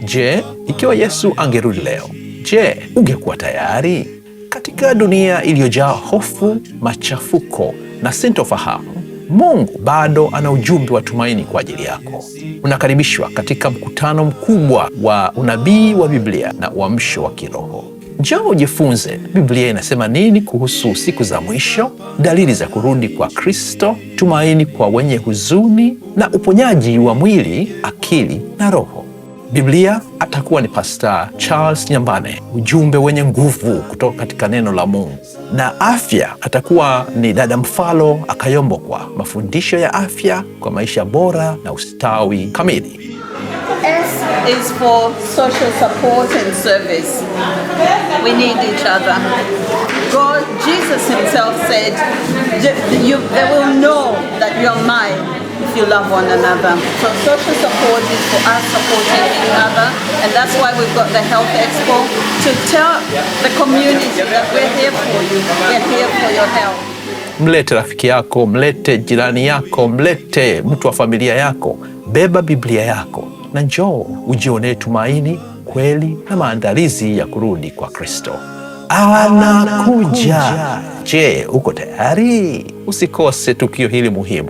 Je, ikiwa Yesu angerudi leo, je, ungekuwa tayari? Katika dunia iliyojaa hofu, machafuko na sintofahamu, Mungu bado ana ujumbe wa tumaini kwa ajili yako. Unakaribishwa katika mkutano mkubwa wa unabii wa Biblia na uamsho wa kiroho. Njoo ujifunze Biblia inasema nini kuhusu siku za mwisho, dalili za kurudi kwa Kristo, tumaini kwa wenye huzuni na uponyaji wa mwili, akili na roho. Biblia atakuwa ni Pastor Charles Nyambane, ujumbe wenye nguvu kutoka katika neno la Mungu. Na afya atakuwa ni dada Mfalo Akayombokwa, mafundisho ya afya kwa maisha bora na ustawi kamili. S is for social support and service. We need each other. God, Jesus himself said, "They will know that you're mine if you love one another." So social support is for us supporting each other, and that's why we've got the Health Expo, to tell the community that we're here for you, we're here for your health. Mlete rafiki yako, mlete jirani yako, mlete mtu wa familia yako. Beba Biblia yako na njoo ujionee tumaini, kweli na maandalizi ya kurudi kwa Kristo. Anakuja. Je, uko tayari? Usikose tukio hili muhimu.